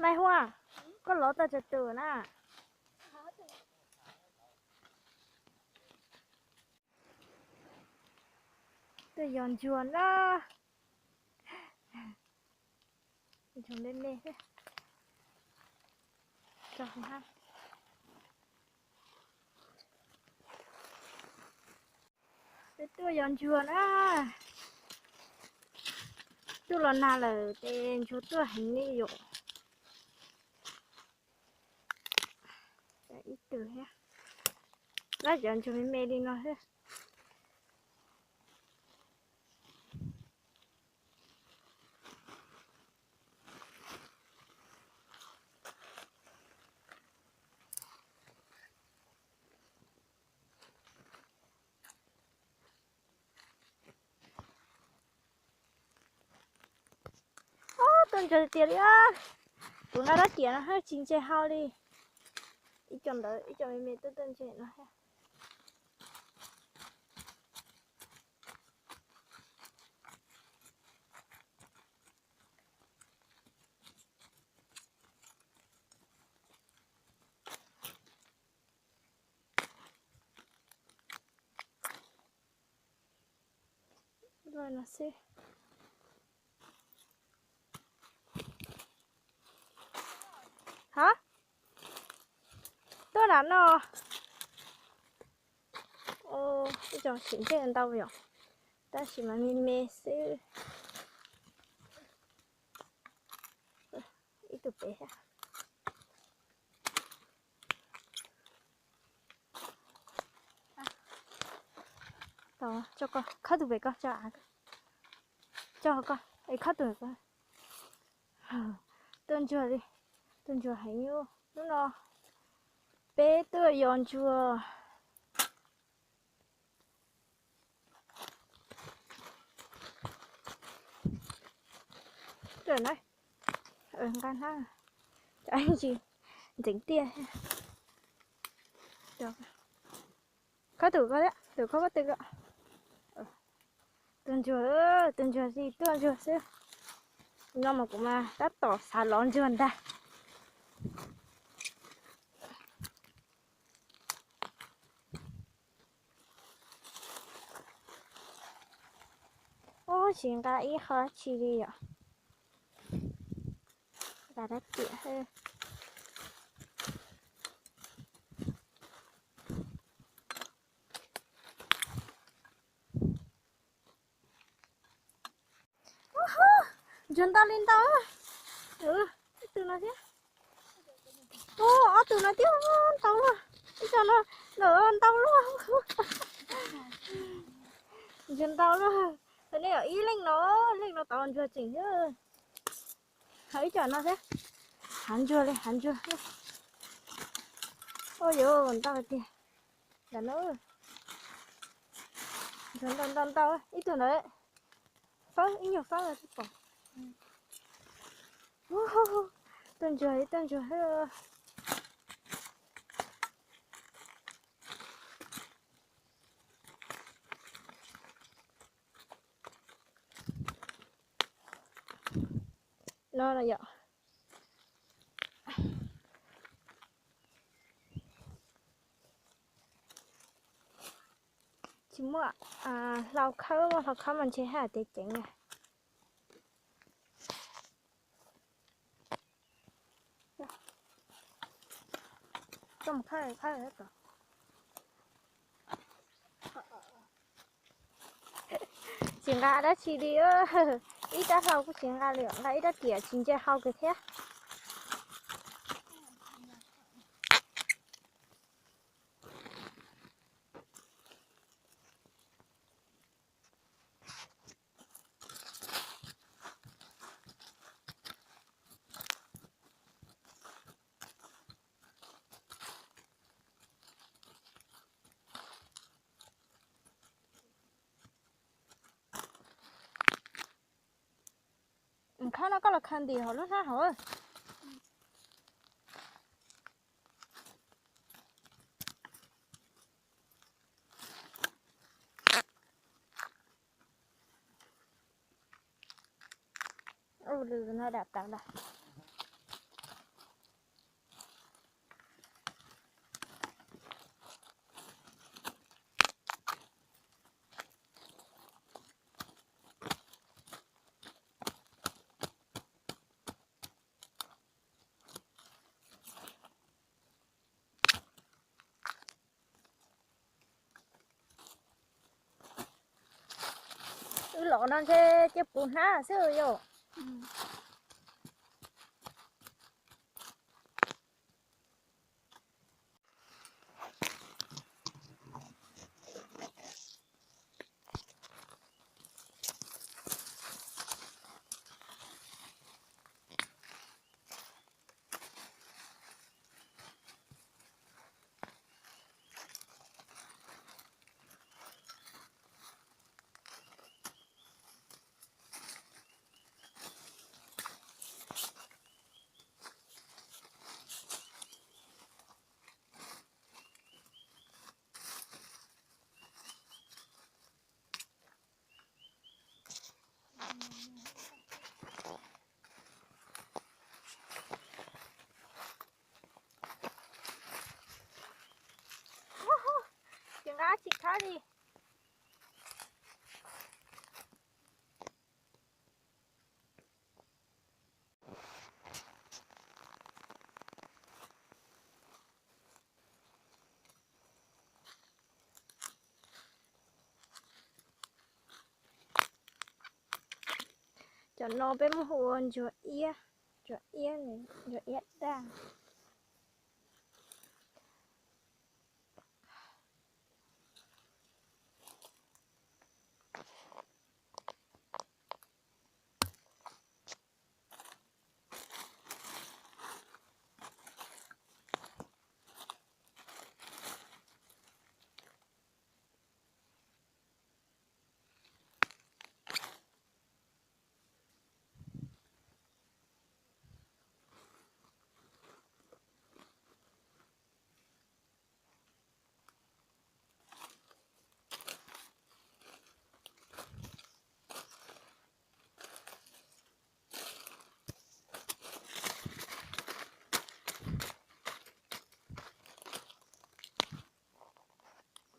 Maiv Huaj, koj lov tau tsawg tus na? Tuaj yos ntsuag na. Ntsuag me me thiab. Peb tuaj yos ntsuag na. Tuaj los nag lawm ces ntsuag tuaj heev li yom. Ib tug thiab. Lab cov ntsuag me me li no thiab. Ob, tuaj ntsuag tiag li. Kuv nqa rab riam no thiab tsis ntse hau li. Ib co ntawd, ib co me me tuaj tuaj ntse no thiab. Xwb. Ha, tuaj nram no. Ib co tseem ntau yom, tab sis mas me me xwb. Ib tug pem thiab. Tso koj khawb tus pem, koj tso av, tso koj es khawb tus pem. Tuaj ntsuag li, tuaj ntsuag heev. Hnub no peb tuaj yos ntsuag. Nqa hnab, ntxeev tiaj. Khawb tus koj thiab, tus koj pob tw koj. Tuaj ntsuag, tuaj ntsuag li tuaj ntsuag xwb. No mas kuv mas tab tom xav lov ntsuag ntag. Ub, tsis nqa ib qho dab tsi li yom. Nqa rab riam xwb. Ntsuag ntau li ntau. Ib tug no thiab. Ub, ob tug no thiab, ntau luaj. Ib co no lawm ntau luaj. Ntsuag ntau luaj. Nej yom, ib leej no, leej no tod ntsuag tseem thiab. Ho ib co no thiab. Hav ntsuag li, hav ntsuag. Ua yuav ntau tiag. Ntawm no ntsuag ntau ntau ntau, ib tug ntawd fawb, ib nyuag fawb los twb pom. Tuaj ntsuag, tuaj ntsuag. No no yom. Tsis muaj hlau khawb, muaj hlau khawb mas ntshe haj tseem ceev na. Tsis nqa dab tsi li, ib rab hlau kuj tsis nqa li, nqa ib rab riam tsis ntse hau kiag thiab. Khawb no koj los khawb ntim hauv lub hnab hauv. Ub, lws no dam tawv lawm. tom no ntshe cia puv hnab xwb yom. Ces nqa tsis khab li. Cov no peb muab hu ua ntsuag iab, ntsuag iab, ntsuag iab daj.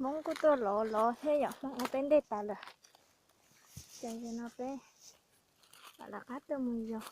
Hmoob kuj tuaj lov lov thiab yom, Hmoob ua peb ntej tas lawm. Ces no peb mam rov qab tuaj mus yos.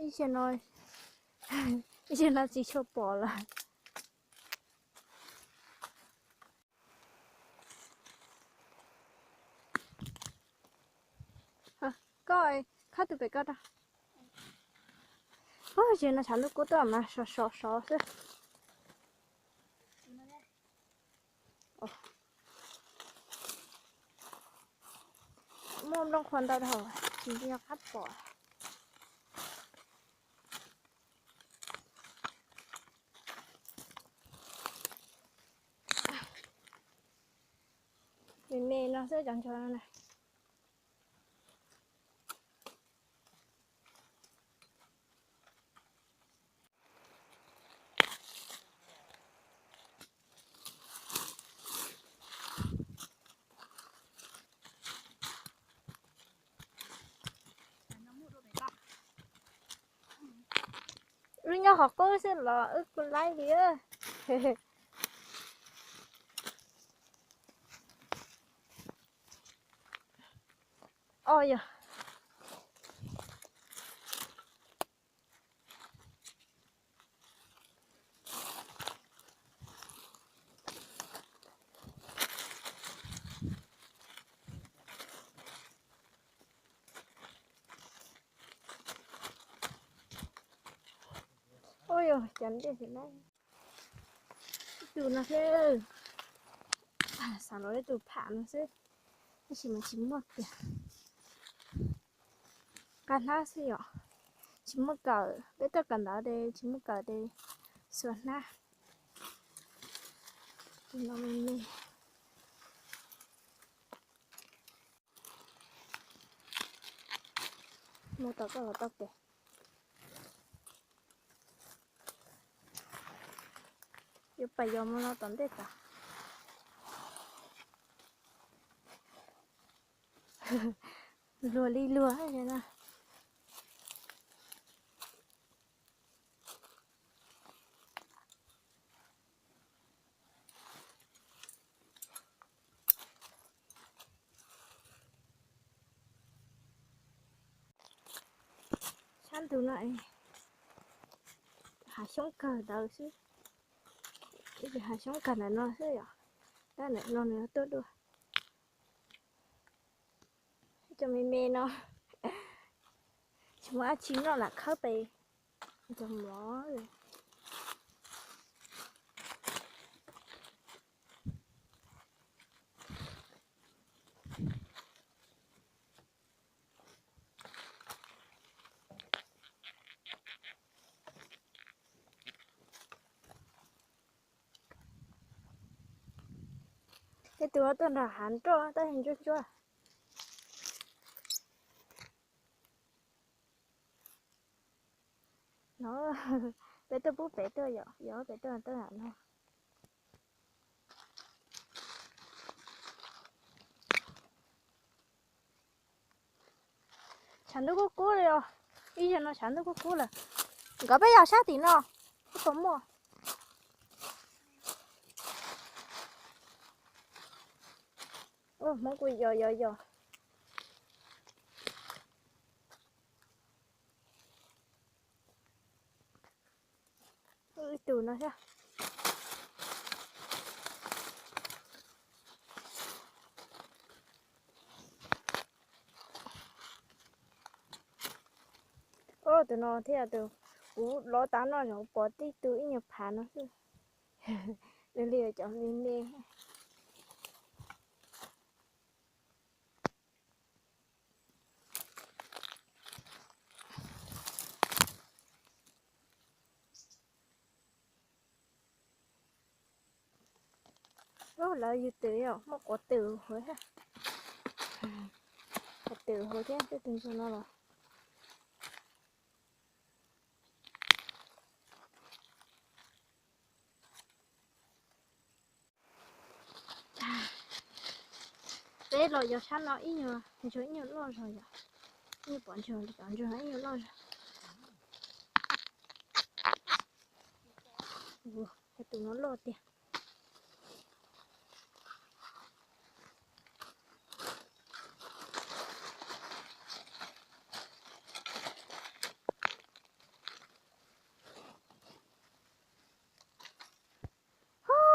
Ib zaug no, ib zaug no tsis tshua pom lawm. Koj khab tus pem koj rau. Ub, zaum no tshav ntuj kub tuaj mas sov sov sov xwb. Muaj nplooj qhuav ntau dhau, tsis nco qab pom. Me me no xwb cov ntsuag no na. Wb nyob qhov qub xwb los wb kuj laib li. Oj yog. Ub, yog cov ntej xwb na. Tus no thiab, xav los ib tus pham no xwb, tab sis mas tsis muaj kiag. Nqa hnab xwb yom, tsis muaj kawm, peb tuaj kawm ntawv ces tsis muaj kawm ces xuas hnab. Tus no me me. Mus tom koj los tau pem. Yuav pais yos mus no tom ntej tas. Luag li luag na. Tus no hav xyoob kawg ntawd xwb, hav xyoob kawg ntawm no xwb yom. Tab ntawm no nws tuaj dua. Cov me me no, tsis muaj dab tsi noj lam khawb pes cov mov. Tej tus tuaj nrog hav nroj tab sis ntsuab ntsuab. No, peb tuaj pub pem tuaj yom, yog pem tuaj tuaj lam no. Tshav ntuj kub kub li os, ib zaug no tshav ntuj kub kub lawm. Nkawd peb yog sab tim no, ib tau muaj. Hmoob kuj yos yos yos. Ib tug no thiab. Tus no thiab tus kuv lov tas no yog pom tib tug ib nyuag phav no xwb. Li cov me me. Lawv yug twm, muaj quav twm hauv, quav twm hauv thiab tej tus ntsuag no los. Peb los yos sab no ib nyuag ntsuag ib nyuag loj zog yom. Ib nyuag pom ntsuag li cov ntsuag ib nyuag loj zog. Tus no loj tiag.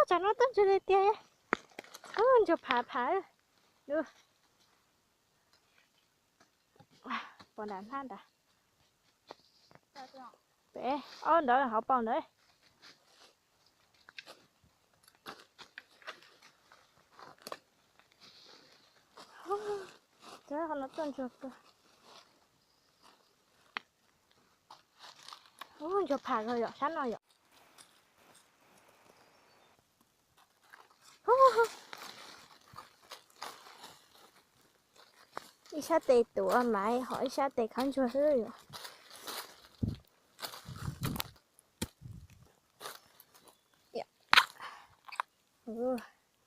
Tsam no tuaj ntsuag tiag tiag, ntsuag phav phav. Pom nram hnab ntawd. Pem ob ntawd hauv paus ntawd. Qhov no tuaj ntsuag kawg. Ntsuag phav zog yom, sab no yom. Ib sab tes tuav maiv ho ib sab tes khawb ntsuag xwb yom.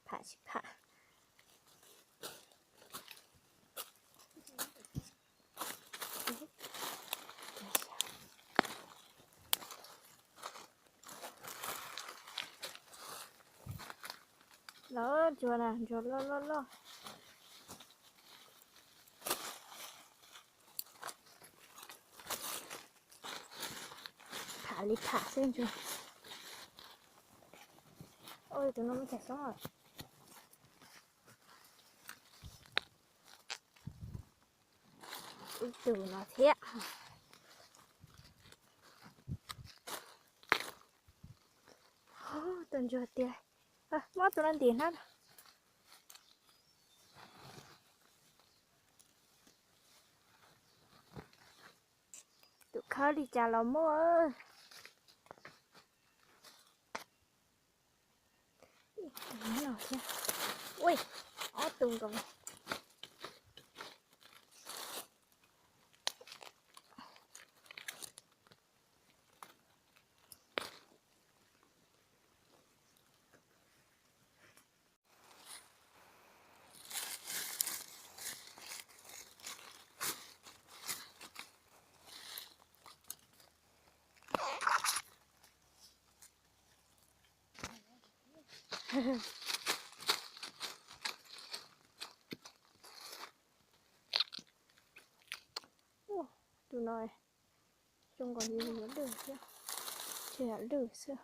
Pham tsis pham. Lawv ntsuag na, ntsuag loj loj loj. Pham li pham xwb ntsuag. Tus no muaj cov xyoob lawm. Ib tug no thiab. Tuaj ntsuag tiag. Muab tus no ntim hnab. Tus khawb li cas los muaj. Ui, ob tug nkaus. Tus no, Zoo nkaus li yuav lwj thiab, tsis yog lwj xwb.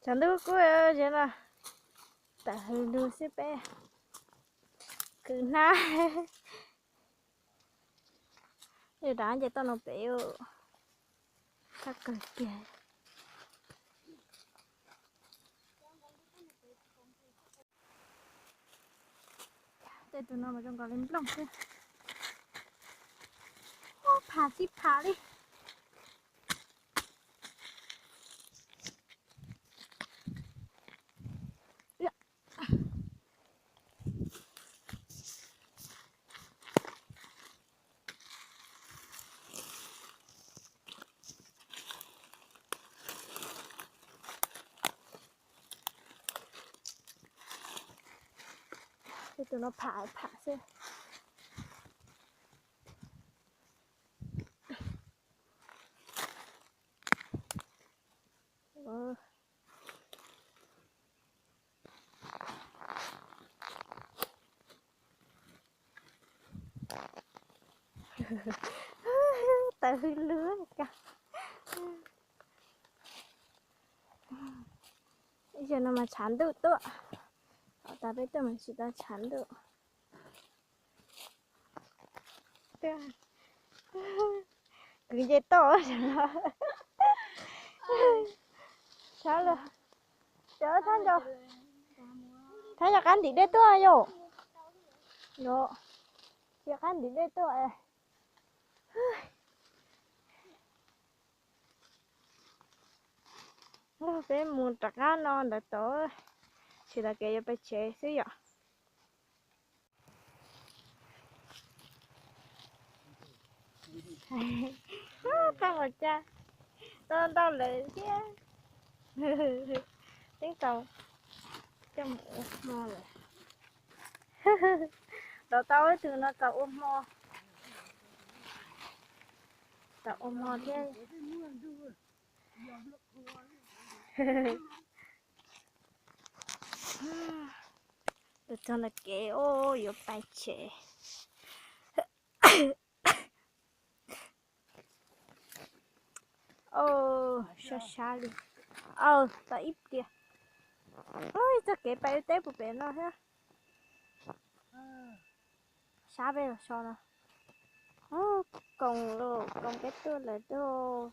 Tshav ntuj kub zev no, tawm hws lug xwb peb. Khwv hnab. Yus rov nce toj no pem, qab kawg kiag. Tej tus no mas zoo nkaus li nplooj xwb. Pham tsis pham li. Tej tus no pham pham xwb. Tawm hws lug kag. Ib zaug no mas tshav ntuj tuaj, tom tas peb tuaj mas tsis tau tshav ntuj. Kwv nce toj. Sab lawm, cov thab nco, thab nco qab ntim dej tuaj yom. Nco, nco qab ntim dej tuaj. Peb mus rov qab no ntawd tod, tsis tas kev yuav pais tsev xwb yom. Tau ua cas tau ntau lawm thiab. Teeb tau coj mus ua hmo lawm. Tau tau ib tug no tau ua hmo, tau ua hmo thiab. Tus txog ntawm kev yuav pais tsev. Sab sab li. Aw, tau ib pliag. Txoj kev pais ua teb puag pem no thiab. Sab peb los so no. Koom los koom peb tuaj lawm tuaj.